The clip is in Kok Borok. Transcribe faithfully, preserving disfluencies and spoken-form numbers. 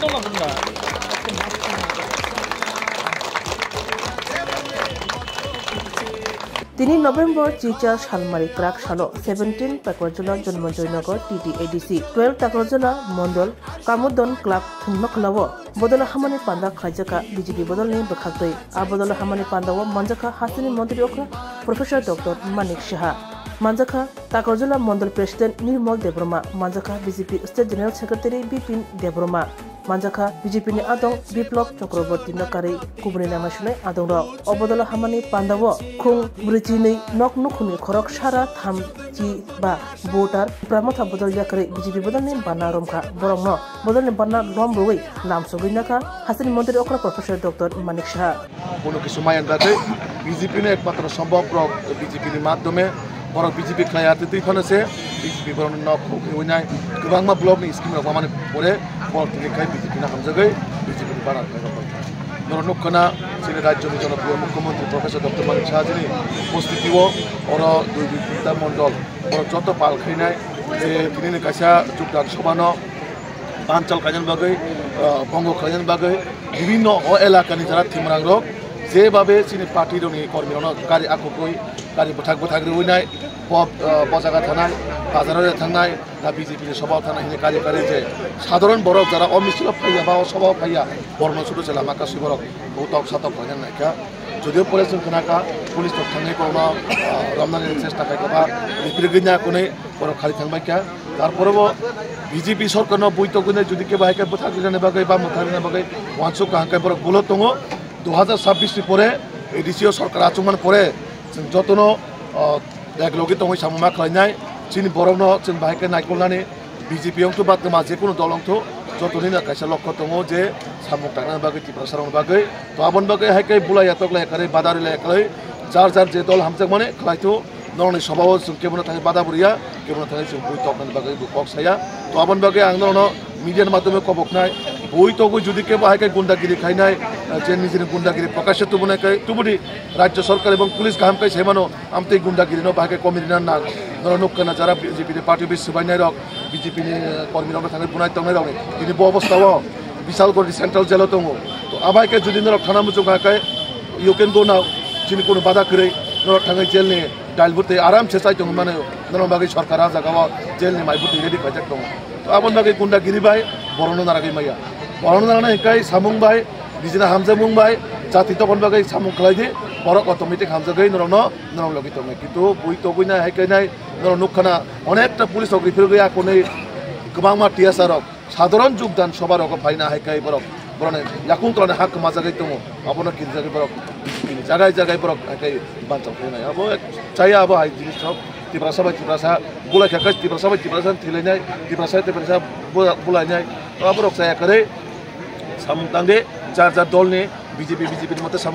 Tini November chicha salmari krak salo seventeen Takarjala Janmajoy Nagar T T A D C, twelve Takarjala Mondol Kamudon Club thwngno khwlao bodol hamani panda khlaijak kha B J P bodolni bwkhaktwi. A bodol hamani pandao manjakha hasteni montri okra Professor Doctor Manik Saha, manjakha Takarjala Mondol President Nirmal Debbarma, manjakha B J P State General Secretary Bipin Debbarma, manjakha B J P ni adong Biplab Chakraborty no karwi kubuni nangnaisonai adongrok. O bodol hamani pandao khung brwichinwi nok nukhungni khorok sara thamchi ba voter Tipra Motha bodol yakarwi B J P bodolni banna romkha. Borokno bodolni banna lom rwui lamsogwi nakha hasteni montri okra Professor Doctor Manik Saha. Kono kisu mayan bagwi B J P no ekmatro sombhob rok B J P ni madhyome borok B J P khlai arte twi phano se B J P borok no nok khuk hiwi nai kwbangma block ni scheme rok mamani pore borok tini khai B J P no hamjagwi B J P ni banner khlai rok bai kha. Norok nukha na chini rajyo ni jonopriyo mukhyamantri Professor Doctor Manik Saha jini upostiti o oro dui dui tinta mondol borok joto pal khainai je tini ni kaisa jogdan sobha no banchal khainani bagwi, ah, bongo khainani bagwi bibinno o elakani jara thimrangrok jebabe chini party rokni kormirokno gari akhogwi, gari bwthak bwthak rwinai, bo, ah, bo jaga thanai, bazaro thangnai, na B J P ni sobao thangnai hwnwi kari kari je sadharon borok jara o misil o phaiya ba o sobao phaiya, borokno sudu se lama kasui borok butok satok khlainani naikha. Jodio pore chwng khna kha, police rok thangwi borokno, ah, romnani chesta khai kha ba, ripirgwi na kunui borok khali thang bai kha. Tarpore bo B J P sorkarno buitogwi nai jodi kebo hai khe bwthak rinani bagwi ba mwthang rinani bagwi uansuk kaham khe borok bulo tongo. Dui hajar chabbish ni pore A D C o sorkar achukmani pore chwng jotono, ah, ek logi tongwi samung ma khlainai. Chini borokno chwng bahai khe naikolnani B J P wngthu ba twma je kunu dol wngthu, jotoni no kaisa lokho tongo je samung tangnani bagwi Tiprasa rokni bagwi. To aboni bagwi hai khe bulai ya toklai ya kwrwi, badari lai ya kwrwi, jar jar je dol hamjakmani khlaithu, norokni sobao chwng kebono thangwi bada bwrwiya, kebono thangwi chwng bui toknani bagwi bo kok saya. To aboni bagwi ang norokno media ni madhyome koboknai, bui togwi jodi kebo hai khe gundagiri khainai, je nijini gundagiri prokasya tubunai khe tubudi rajyo sorkar ebong police kaham khe saimano, amtwi gundagiri no bahai khe komi rina nang. Norok nukha na jara B J P ni party office swbainai rok, B J P ni, eh, kormi rok thangwi bunai tongnai rok ni tini bo obostha o Bishalgarh ni central jail o tongo. To abai khe jodi norok thana muchung kha khe you can go now, chini kunu bada kwrwi norok thangwi jail ni dail bwtwi aram se chai tongwi mano, norok bagwi sorkar a jaga o jail ni mai bwtwi ready khaijak tongo. To aboni bagwi gundagiri bai borokno naragwi maya, borokno narana hinkhe samung bai, nijini hamjakmung bai, jati tokon bagwi samung khlai di, borok automatic hamjagwi norokno norok logi tongnai. Kintu bui togwi nai hai khe nai norok nukha na, onekta police rok refer gwi akonwi kwbangma T S R rok sadharon jogdan sobha rogo phaina hai khe borok borokni yakung tolani ha kwmajagwi tongo, abono kinjagwi borok jagai jagai borok hai khe banchal khainai. Abo ek chaya abo hai jinis rok Tiprasa bai Tiprasa bulai kha khe Tiprasa bai Tiprasa thilainai, Tiprasa bai Tiprasa bula-, bulainai. Abo rok chaya kwrwi samung tangdi jar jar dolni B J P B J P ni mote samung